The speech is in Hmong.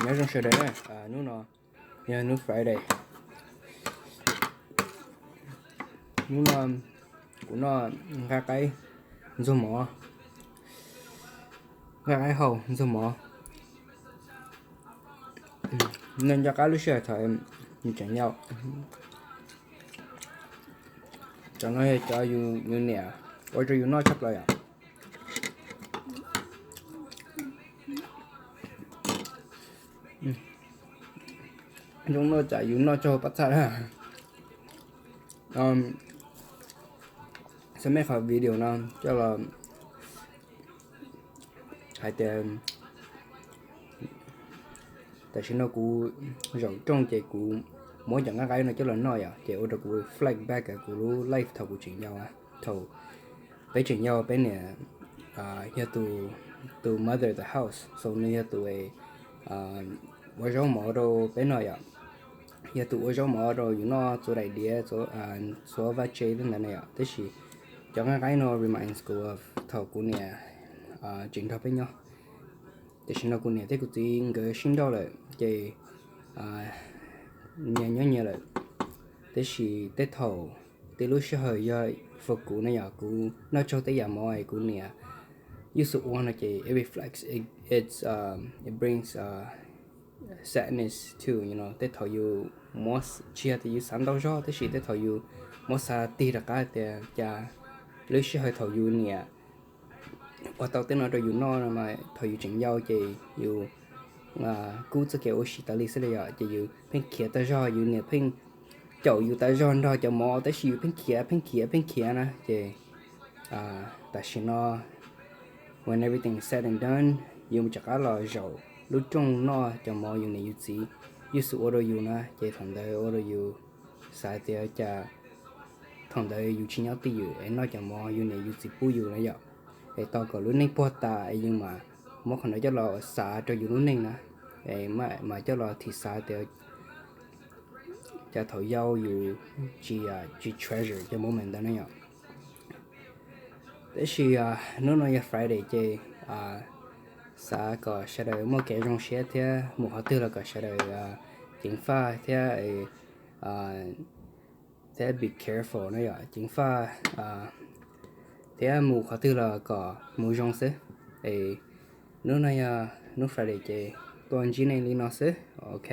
Nyob zoo sawv daws na, hnub no yog hnub Friday. Hnub no kuv noj nqaij qaib ntxuag mov, nqaij qaib hau ntxuag mov. Noj nco qab lub sij hawm thaum tseem yau. Cov no yog cov yus niam ua rau yus noj tshaj plaws yom. Zoo noj tsam yus noj tsaug pab txhaj. Xav muab qhov video no coj los hais tias tam sim no kuv zaum rooj ces kuv muab cov nqaij qaib no coj los noj yom, ces ua rau kuv reflect back kuv lub life thaum kuv tseem yau, thaum peb tseem yau peb niam yog tus mother of the house, so nws yog tus ua zaub mov rau peb noj yom, yog tus ua zaub mov rau yus noj txhua daim diav, txhua vaj tse tej ntawd na yom. Tab sis cov nqaij qaib no reminds kuv of thaum kuv niam tseem nrog peb nyob. Tam sim no kuv niam thiab kuv txiv nkawd sib nrauj lawm ces nyias nyob nyias lawm. Tab sis tej thaum tej lub sij hawm yog for kuv na yom, kuv noj tsaug tej yam mov es kuv niam used to ua no ces it reflects, it, it's, um, it brings sadness too, you know. Tej thaum yus muab, tsis yog tias yus xav ntau zog, tab sis tej thaum yus muab xav tig rov qab tias cas lub sij hawm thaum yus niam ua tau tej no rau yus noj no mas thaum yus tseem yau ces yus kub txoj kev ua si tas li xwb li yom, ces yus pheej khiav tas zog, yus niam pheej caum yus tas zog nrog cov mov, tab sis yus pheej khiav pheej khiav pheej khiav na ces tam sim no, when everything is said and done, yus rov qab los zaum lub rooj noj cov mov yus niam yus txiv used to ua rau yus na, ces thaum ntawd ua rau yus xav tias cas thaum ntawd yus tsis nyob twj ywm es noj cov mov yus niam yus txiv pub yus na yom. Es tos kom lub neej puag tas es yus mam muab qhov ntawd coj los xav rau yus lub neej na, es mam coj los thim xav tias cas thaum yau yus tsis, tsis treasure cov moment ntawd na yom. Tab sis hnub no yog Friday ces xav kom sawv daws muaj kev zoo siab thiab mus qhov twg los kom sawv daws ceev faj thiab, thiab be careful na yom, ceev faj thiab mus qhov twg los kom mus zoo xwb. Es hnub no yog hnub Friday ces tuaj ntsib nej li no xwb, ok.